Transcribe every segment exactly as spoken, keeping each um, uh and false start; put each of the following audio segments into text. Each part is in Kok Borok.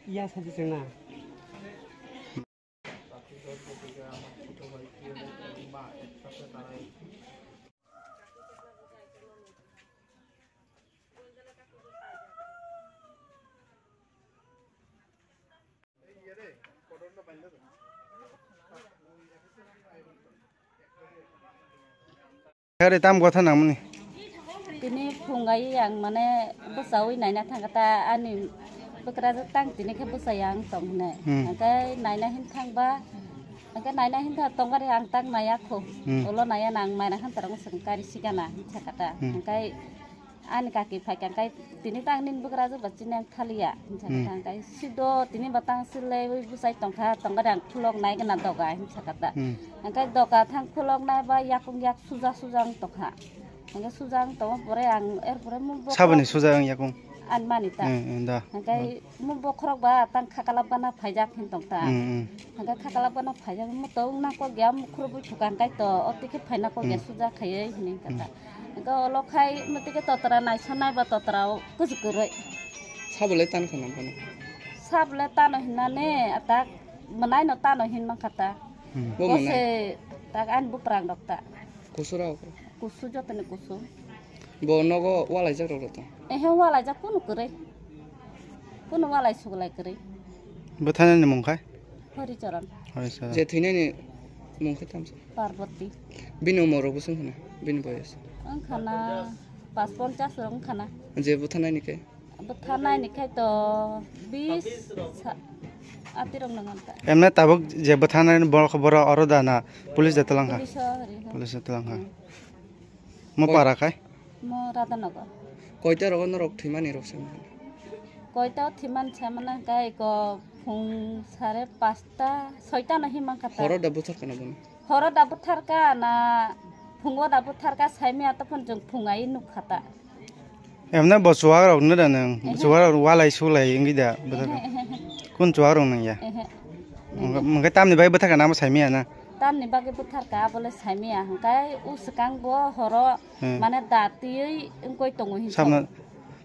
Iya saja cengna. Kare tam gotha nangmani. Tini phungai ang mane bwsawi naina thangkha ta ani bwkrajwk tang tini khe bwsai ang tong hwnwi. Hmm. Hwnkhe naina hin thangba, hwnkhe naina hin thang tongari ang tak naiya kho. Hmm. Ulo naiya nang maina khan tarang swng kari sigana hin sakata. Hmm. Hwnkhe ani kaki phaikha hwnkhe tini tang nini bwkrajwk ba chini ang thaliya hin sakata. Hmm. Hwnkhe sido tini ba tang silaiwi bwsai tongkha tongari ang khulok nai gana doga hin sakata. Hmm. Hwnkhe doka thang khulok nai ba yakung yak suja suja wng tongkha. Hwnkhe suja wng tongma pore ang er pore mung bokhorok. Saboni suja wng yakung? Ani mani ta. Hmm, hmm, da. Hwnkhe mung bokhorok ba tang khakalap gana phaijak hin tong ta. Hmm, hmm. Hwnkhe khakalap gana phaijak mo to wng nang kok ya mukhro bui thuka hwnkhe to o twi khe phaina kok ya suja khaiwi hinwi hwnkha ta. Hmm. Hwnkhe olo khai mo twi khe totra naisonai ba totra o kuchuk kwrwi. Sabole tan kha nang kono? Sabole tano hinane atak mwnai no tano hin mankha ta. Hmm. Bo mwnai? Bose tak ani buprang rok ta. Kusu rok? Kusu jotoni kusu. Bo nogo walaijak rok rok ta? Ehe walaijak kunu kwrwi. Kunu walai suglai kwrwi. Bwthanani mung khai? Horicharan. Horicharan. Je thwinani mung khai tamsa? Parvati. Bini umor rok bwswng khna? Bini boyos? Wng khana pas ponchas rok wng khana. Je bwthanani khe? Bwthanai ni khai to bis sa-, ati rok nang ta. Emne tabuk je bwthanai ni borok borok oro da na police da tlang kha. Police o ri ho. Police da tlang kha. Hmm. Mo para khai? Mo Radhanagar. Koita rogo norok thwimani rok se? Koita o thwiman se mana kai ko phung sare pasta soita no himang kha ta. Horo da buthar kana bono? Horo da bwtharka na phungo da bwtharka saimaya, topon chwng phung ai nukha ta. Emne bo chuwak rok no da nang? Ehe. Chuwak rok walai sulai wngwi da bwtharka? Ehe, ehe, ehe. Kun chuwak rok nang ya? Ehe. Mungkha, mungkha tamni bai bwtharka nang saimaya na? Tamni bagwi bwtharka abole saimaya, hwnkhe u swkang bo horo, hmm, mane da twiwi wngkoi tongo hin sabna sao.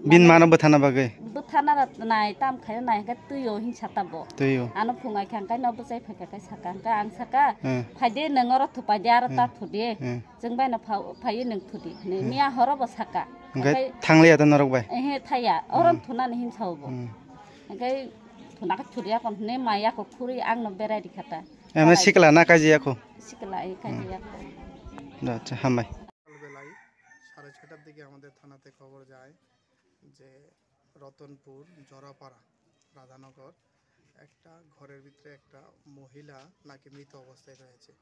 Bin mane mano bwthana bagwi? Bwthana nai tam khaina nai hwnkhe twio hinsa ta bo. Twio. Ano phungai kha hwnkhe no bwchai phaikha khe saka hwnkhe ang saka, hmm, phaide nwng oro thupaide aro ta, hmm, thudi. Hmm. Chwng bai no pha-, phaiwi nwng thudi. Ni, hmm, miya horo bo saka. Hwnkhe, hwnkhe thangliya ta norok bai? Ehe thaya. Oro, hmm, thunani hinsa bo. Hmm. Hwnkhe thuna khe thudiya kon hwnwi maya ko khurwi ang no berai rikha ta. Eme sikla na kaji yakho? Sikla, eh, kaji yakho. Hmm. Acha, hambai. সকালবেলায় সাড়ে ছয়টার দিকে আমাদের থানাতে খবর যায় যে রতনপুর জরাপাড়া রাধানগর একটা ঘরের ভিতরে একটা মহিলা নাকি মৃত অবস্থায় রয়েছে।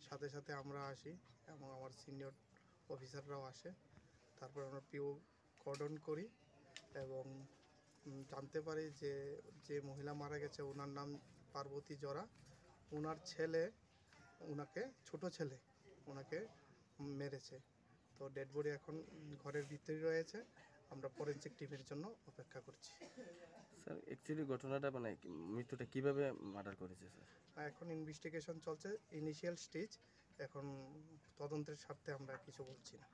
সাথে সাথে আমরা আসি এবং আমার সিনিয়র অফিসাররাও আসে। তারপর আমরা পিও কর্ডন করি এবং, উম, জানতে পারি যে, যে মহিলা মারা গেছে, ওনার নাম পার্বতী জরা। ওনার ছেলে ওনাকে, ছোট ছেলে ওনাকে মেরেছে। তো ডেড বডি এখন, উম, ঘরের ভিতরেই রয়েছে। আমরা ফরেনসিক টিমের জন্য অপেক্ষা করছি। স্যার, অ্যাকচুয়ালি ঘটনাটা মানে কি, মৃত্যুটা কিভাবে মার্ডার করেছে, স্যার? এখন ইনভেস্টিগেশন চলছে, ইনিশিয়াল স্টেজ। এখন তদন্তের স্বার্থে আমরা কিছু বলছি না।